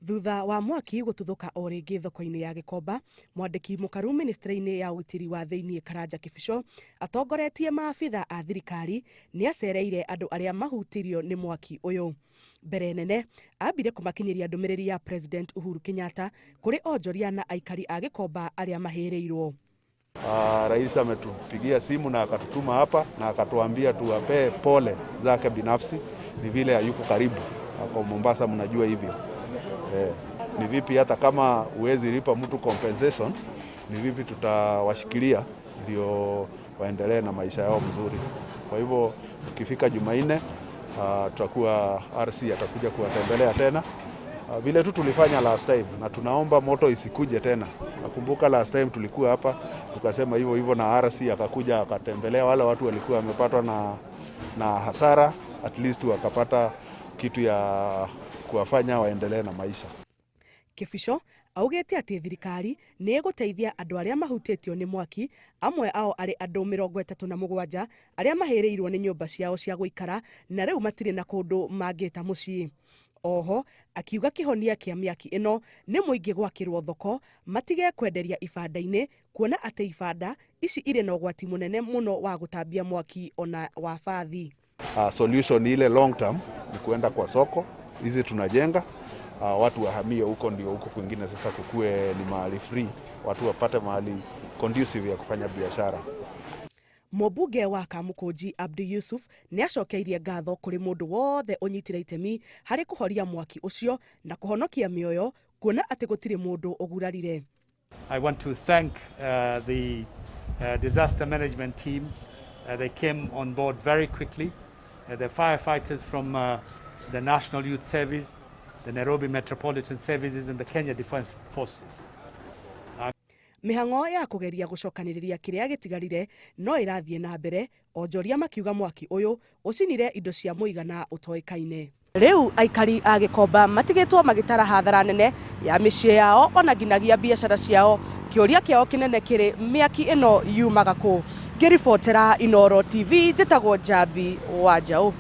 Thutha wa mwaki gũtuthũka o rĩngĩ thoko-inĩ ya Gĩkomba, mwandĩki mũkaru mĩnĩstrĩ-inĩ ya ũgitĩri wa thĩinĩ Karanja Kĩbico atongoretie maabitha a thirikari nĩacereire andũ arĩa mahutirio nĩ mwaki ũyũ. Mbere nene ambire kũmakinyĩria ndũmĩrĩri ya President Uhuru Kenyatta kũrĩ onjoria na aikari a Gĩkomba arĩa mahĩrĩirwo. Rais ametupigia simu na akatutuma hapa na akatuambia tuwapee pole zake binafsi, ni vile hayuko karibu, ako Mombasa, mnajua hivyo. Ni vipi hata kama huwezi lipa mtu compensation, ni vipi tutawashikilia ndio waendelee na maisha yao mzuri. Kwa hivyo tukifika Jumanne, tutakuwa RC atakuja kuwatembelea tena, vile tu tulifanya last time, na tunaomba moto isikuje tena. Nakumbuka last time tulikuwa hapa tukasema hivyo hivyo, na RC akakuja akatembelea wale watu walikuwa wamepatwa na hasara, at least wakapata kitu ya kuwafanya waendelee na maisha. Kĩbico augĩte atĩ thirikari nĩ ĩgũteithia andũ arĩa mahutĩtio nĩ mwaki, amwe ao arĩ andũ 37 arĩa mahĩrĩirwo nĩ nyũmba ciao cia gũikara na rĩu matirĩ na kũndũ mangĩta mũciĩ. Oho akiuga kĩhonia kĩa mĩaki ĩno nĩ mũingĩ gwakĩrwo thoko matige kwenderia ibanda-inĩ, kuona atĩ ibanda ici irĩ na ũgwati mũnene mũno wa gũtambia mwaki ona wa bathi. Solution ile long term ni kuenda kwa soko hizi tunajenga, watu wahamie huko, ndio huko kwingine sasa kukue ni mahali free, watu wapate mahali conducive ya kufanya biashara. Mũmbunge wa Kamũkũnji Abdi Yusuf nĩ acokeirie ngatho kũrĩ mũndũ wothe ũnyitire itemi harĩ kũhoria mwaki ũcio na kũhonokia mĩoyo, kuona atĩ gũtirĩ mũndũ ũgurarire. I want to thank the disaster management team. They came on board very quickly. The firefighters from the National Youth Service, the Nairobi Metropolitan Services, and the Kenya Defence Forces. Mĩhang'o ya kũgeria gũcokanĩrĩria kĩrĩa gĩtigarire no ĩrathiĩ na mbere, onjoria makiuga mwaki ũyũ ũcinire indo cia mũigana ũtoĩkaine. Rĩu aikari a Gĩkomba matigĩtwo magĩtara hathara nene ya mĩciĩ yao ona nginagia biacara ciao. Kĩũria kĩao kĩnene kĩrĩ, mĩaki ĩno yumaga kũ? Ngĩribotera Inooro TV, njĩtagwo Njambi wa Njaũ.